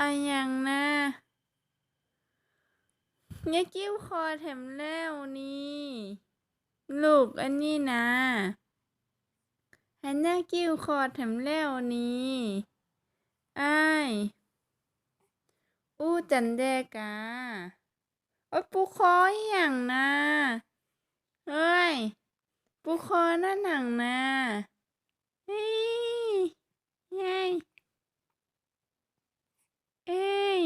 ອາຫຍັງນະ? ຍາຍກິ່ວຄອດແຖມແລ້ວນີ້ ລູກອັນນີ້ນະ ໃຫ້ຍາຍກິ່ວຄອດແຖມແລ້ວນີ້ ອ້າຍ. ອູ້ ຈັນແດກາ. ໂອຍ ປູ່ຄໍອີຫຍັງນະ? ເຮີ້ຍ ປູ່ຄໍໜ້າໜັງນະ? ເຮີ້ຍ ເຮີ້ຍ ເອີຍ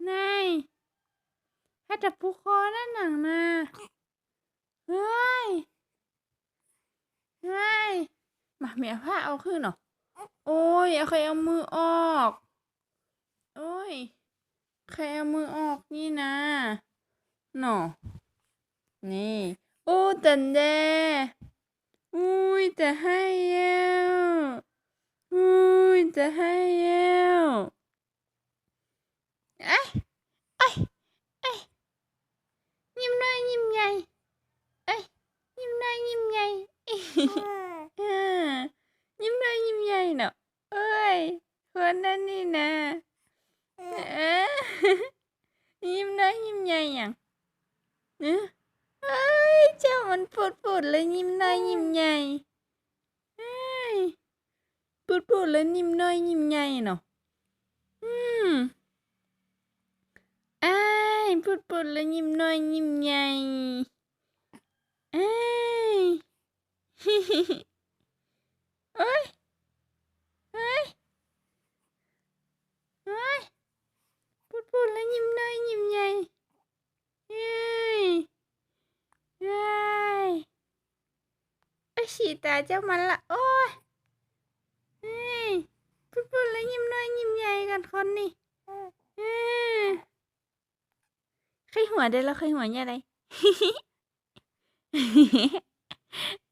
ນາຍ ຫາແຕ່ປູ່ຄໍໜ້າໜັງນະ? ເຮີ້ຍ ເຮີ້ຍ ມາ ແມ່ເອົາຜ້າອອກຄືເນາະ. ໂອ້ຍ ເອົາ ໃຄເອົາມືອອກ. ໂອ້ຍ ໃຄເອົາມືອອກນີ້ນະເນາະ. ນີ້ ອູ້ ຕັນແດ. ອຸ້ຍ ຈະໄຫ້ແລ້ວ ອຸ້ຍ ຈະໄຫ້ແລ້ວ. ເອີຍ ເອີຍ ເອີຍ ຍິ້ມນ້ອຍຍິ້ມໃຫຍ່ ເອີຍ ຍິ້ມນ້ອຍຍິ້ມໃຫຍ່ ເອີ ຍິ້ມນ້ອຍຍິ້ມໃຫຍ່ເນາະ. ເອີຍ ຄົນນັ້ນນີ້ນະ ເອີ ຍິ້ມນ້ອຍຍິ້ມໃຫຍ່ຫຍັງ? ເອີ ເອີຍ ເຈົ້າມັນປູດໆ ແລ້ວຍິ້ມນ້ອຍຍິ້ມໃຫຍ່. ເອີຍ ປູດໆ ແລ້ວຍິ້ມນ້ອຍຍິ້ມໃຫຍ່ເນາະ. ອືມ ອ້າຍ ປູດໆ ແລ້ວຍິ້ມນ້ອຍຍິ້ມໃຫຍ່ ອ້າຍ. ໂອ້ຍ ໂອ້ຍ ໂອ້ຍ ປູດໆ ແລ້ວຍິ້ມນ້ອຍຍິ້ມໃຫຍ່. ເອີຍ ເອີຍ ເອີຍ ສີຕາເຈົ້າມັນລະ ໂອ້ຍ ເອີຍ ປູດໆ ແລ້ວຍິ້ມນ້ອຍຍິ້ມໃຫຍ່ກັນຄົນນີ້ ເອີຍ. ໃຄຫົວໄດ້ລະ ໃຄຫົວຍາໃດ?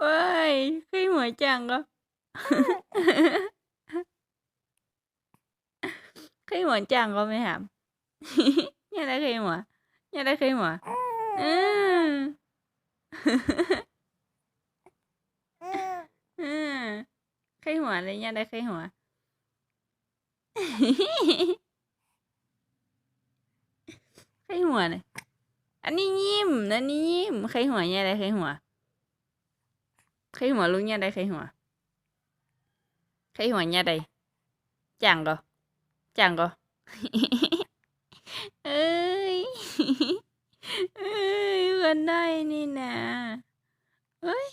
ໂອ້ຍ ໃຄຫົວຈັ່ງກໍ ໃຄຫົວຈັ່ງກໍແມ່ຫາມ ຍາໃດໃຄຫົວ ຍາໃດໃຄຫົວ ເອີ ເອີ ໃຄຫົວເລີຍ ຍາໃດໃຄຫົວ. ໃຄຫົວນະ ອັນນີ້ຍິ້ມ ອັນນີ້ຍິ້ມ ໃຄຫົວຍາໃດໃຄຫົວ ໃຄຫົວລູກຍາໃດໃຄຫົວ ໃຄຫົວຍາໃດ ຈັ່ງກໍ ຈັ່ງກໍ ເອີຍ ເອີຍ ເພິ່ນໄດ້ນີ້ນະ ເອີຍ.